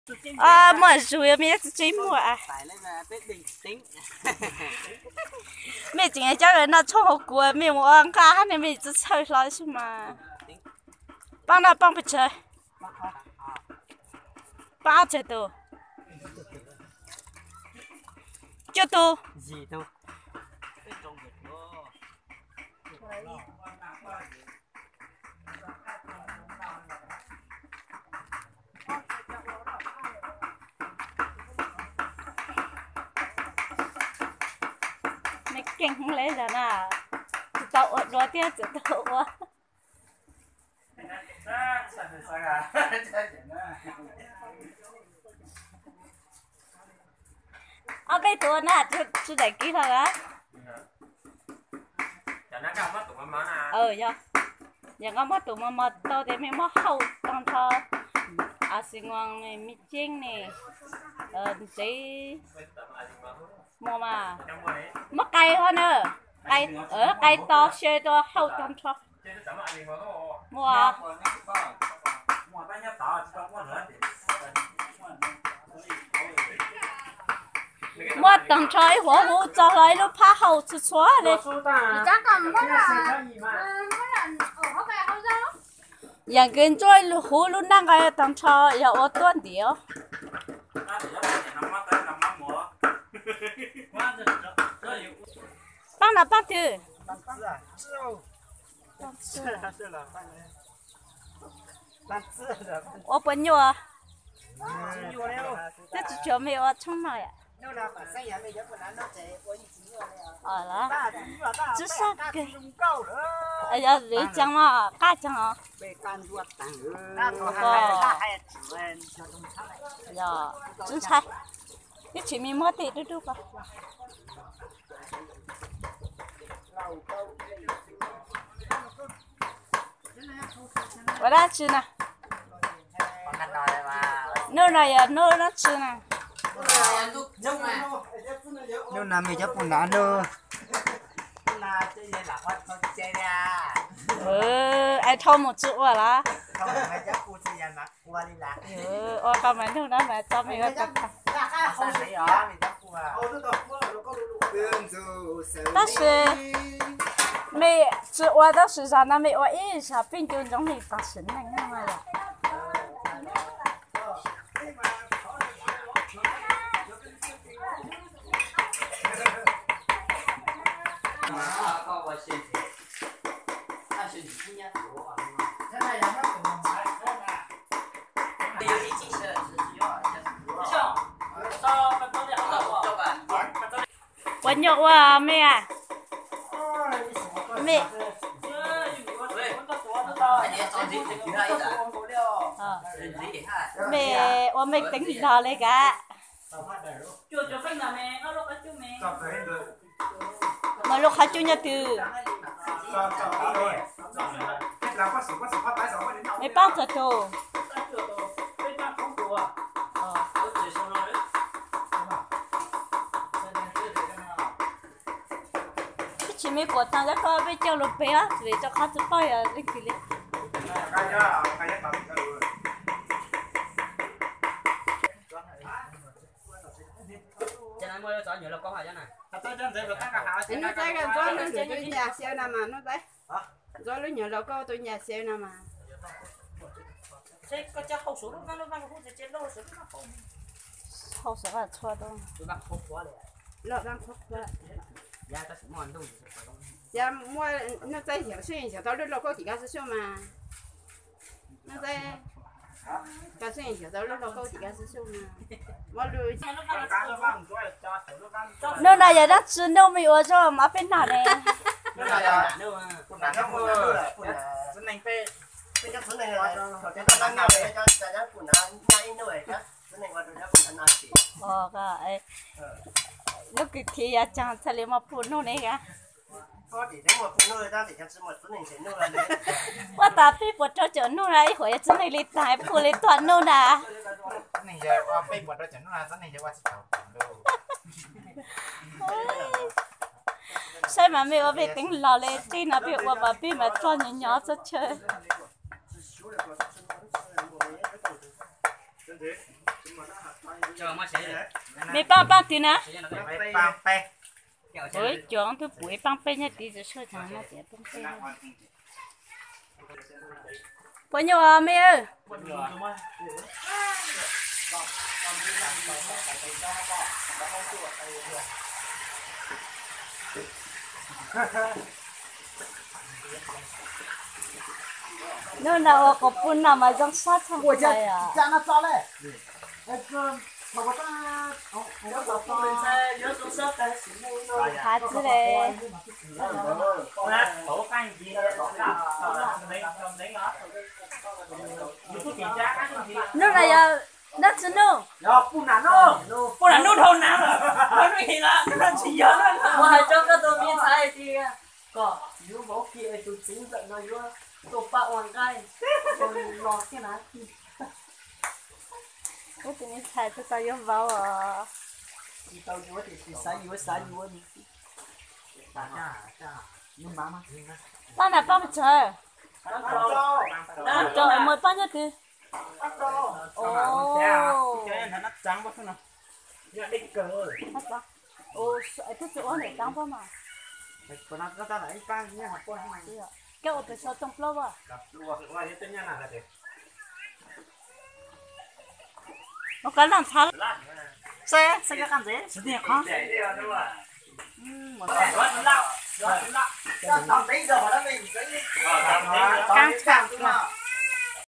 Muaj zug, mej tsi tsi muaj. Mej tseem coj noj tshoob hauv kuv, mej mus ua nqaj hab ne mej tsi txhawj hlo xwb mas. Paab noj paab pes tsawg? Paab ob tsawg tug? Cuaj tug. Mej keej le zog na, tsis tau ua dua thiab tseem tau ua. Ob peb tug ua na, tsi daim kis hlo a. Yog, yog koj muab tus mos mos tau tes mej muab hauj tag nrho, xi nkuas, me ceeb ne, ntsev, muaj mas, muab qai hov na, qai to se rua hauj tag nrho. Muab, muab tag nrho ib huv huv txog hlo ib lub phab hauj txhua txhua le. Yaam kws ntsuab huv lub naj nqai tag nrho yog ua tuab ntim. Paab no paab twg? Ua puas nyuaj? Twb tsis tshua mej ua tshoob no. Tswb sab kawg. Yog zim caag mas qab caag os. Tswb ntshai. Ib tsis me muab tej dub dub ko. Ua dab tsi na? Nub no yog nub dab tsi na? Nub no mej cov puj nov nub. Ais dhau mus tsi ua los? Ua koj mas nub no mas tso mej ua tag tag. Tab sis mej tsi ua tab sis zag no mej ua ib zag peb ncu ntsoov mej tam sim neej no mas yom. Puas nyuaj ua mej? Mej, mej ua mej teev log le kav. Mas lub qhov cub nyob twg? Mej paab txog tug. Ib tsis me kuam taag cov koj peb coj lug peg os, vim rau qhov tsi paub yog leej twg li. Nuj Txaib, ntxuav lub nyuag laus koj tus nyuag xyaw no mas, ntxuav lub nyuag laus koj tus nyuag xyaw no mas. Hau sawv vaj txhua tau. Loj vaj qhuav qhuav. Yog muaj Nuj Txaib xyaw, xyaw tau lub lauj kaub tim koj xwb xwb mas. Nuj Txaib, koj xyaw tau lub lauj kaub tim koj xwb xwb mas. Muab lub Nuj no yog dab tsi nuj mej ua zoo mas peb noj ne? Lub kws thiv yog caag txhaj le muaj puj nuj ne a? Ua tas peb puas rau caum nuj na, ib huam yog txiv neej li taag puj le tuaj nuj na. Saib mas mej ua mej teev log le, tej no peb ua mas peb mas txoj nyo nyo txoj chaw. Mej paab paab twg na? Ua ib co twb pum ib paab peb nyob tid, tsis sab thav no tias paab peb. Puas nyuaj mej? Nub na ua qhov pum no mas zoo sab tshaj plaws. Hav txi le. Nub na yog dab tsi nub? Pum nam nub dhau nav lawm, nub his lawm, nub tsis yog. Kuv hais rau koj tus me ntxhais tias kom yuav vauv kiag es tus txiv ntxawm no yuav tuaj pab ua nqaij no thiab na. Wb tus me ntxhais tsis tau yuav vauv os. Tsis tau yuav tiam sis xav yuav xav yuav. Pab na pab mas tsawg? Pab tsawg, mus pab nyob twg? Twb tsis ua ntawm cov pab mas. Koj ua pem saum rooj plaub as? Ua koj laj ntxhab. Saib, saib koj qab ntxeev. Kaab tshaj plaws.